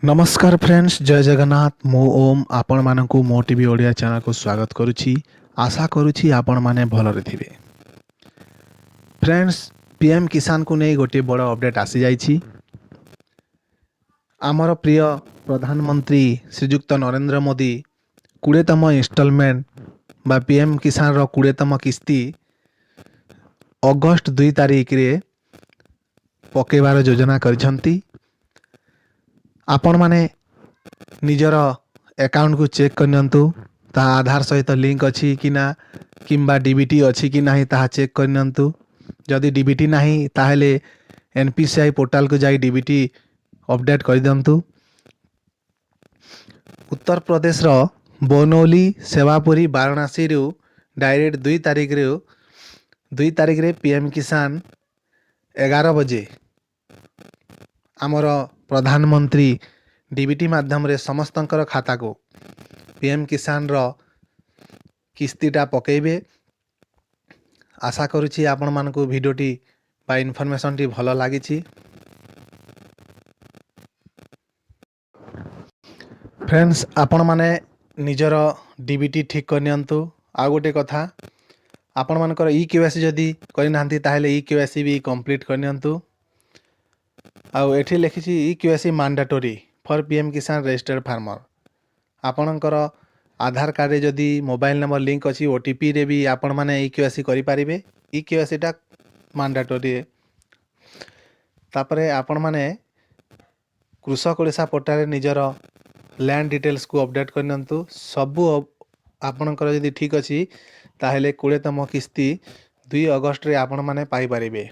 ନମସ୍କାର ଫ୍ରେଣ୍ଡସ୍, ଜୟ ଜଗନ୍ନାଥ। ମୁଁ ଓମ୍, ଆପଣମାନଙ୍କୁ ମୋ ଟିଭି ଓଡ଼ିଆ ଚ୍ୟାନେଲକୁ ସ୍ୱାଗତ କରୁଛି। ଆଶା କରୁଛି ଆପଣମାନେ ଭଲରେ ଥିବେ। ଫ୍ରେଣ୍ଡସ୍, ପିଏମ୍ କିଷାନକୁ ନେଇ ଗୋଟିଏ ବଡ଼ ଅପଡ଼େଟ୍ ଆସିଯାଇଛି। ଆମର ପ୍ରିୟ ପ୍ରଧାନମନ୍ତ୍ରୀ ଶ୍ରୀଯୁକ୍ତ ନରେନ୍ଦ୍ର ମୋଦି 20ତମ ଇନଷ୍ଟଲମେଣ୍ଟ ବା ପିଏମ୍ କିଷାନର 20ତମ କିସ୍ତି ଅଗଷ୍ଟ 2 ତାରିଖରେ ପକାଇବାର ଯୋଜନା କରିଛନ୍ତି। ଆପଣମାନେ ନିଜର ଆକାଉଣ୍ଟକୁ ଚେକ୍ କରିନିଅନ୍ତୁ, ତାହା ଆଧାର ସହିତ ଲିଙ୍କ ଅଛି କି ନା କିମ୍ବା ଡିବିଟି ଅଛି କି ନାହିଁ, ତାହା ଚେକ୍ କରିନିଅନ୍ତୁ। ଯଦି ଡିବିଟି ନାହିଁ, ତାହେଲେ ଏନ୍ପିସିଆଇ ପୋର୍ଟାଲକୁ ଯାଇ ଡିବିଟି ଅପଡ଼େଟ୍ କରିଦିଅନ୍ତୁ। ଉତ୍ତରପ୍ରଦେଶର ବନୌଲି, ସେବାପୁରୀ, ବାରାଣସୀରୁ ଡାଇରେକ୍ଟ 2 ତାରିଖରେ ପିଏମ୍ କିଷାନ 11 ବଜେ ଆମର ପ୍ରଧାନମନ୍ତ୍ରୀ ଡିବିଟି ମାଧ୍ୟମରେ ସମସ୍ତଙ୍କର ଖାତାକୁ ପିଏମ୍ କିଷାନର କିସ୍ତିଟା ପକାଇବେ। ଆଶା କରୁଛି ଆପଣମାନଙ୍କୁ ଭିଡ଼ିଓଟି ବା ଇନଫର୍ମେସନ୍ଟି ଭଲ ଲାଗିଛି। ଫ୍ରେଣ୍ଡସ୍, ଆପଣମାନେ ନିଜର ଡିବିଟି ଠିକ୍ କରିନିଅନ୍ତୁ। ଆଉ ଗୋଟେ କଥା, ଆପଣମାନଙ୍କର ଇ କେୱାଇସି ଯଦି କରିନାହାନ୍ତି, ତାହେଲେ ଇ କେୱାଇସି ବି କମ୍ପ୍ଲିଟ୍ କରିନିଅନ୍ତୁ। ଆଉ ଏଠି ଲେଖିଛି e-KYC mandatory for PM Kisan registered farmer। ଆପଣଙ୍କର ଆଧାର କାର୍ଡ଼ରେ ଯଦି ମୋବାଇଲ ନମ୍ବର ଲିଙ୍କ ଅଛି, ଓଟିପିରେ ବି ଆପଣମାନେ ଇ କେୱାଇସି କରିପାରିବେ। ଇ କେୱାଇସିଟା ମାଣ୍ଡାଟୋରି। ତାପରେ ଆପଣମାନେ କୃଷକ ଓଡ଼ିଶା ପୋର୍ଟାଲରେ ନିଜର ଲ୍ୟାଣ୍ଡ ଡିଟେଲ୍ସକୁ ଅପଡ଼େଟ୍ କରିନିଅନ୍ତୁ। ସବୁ ଆପଣଙ୍କର ଯଦି ଠିକ୍ ଅଛି, ତାହେଲେ 20ତମ କିସ୍ତି 2 ଅଗଷ୍ଟରେ ଆପଣମାନେ ପାଇପାରିବେ।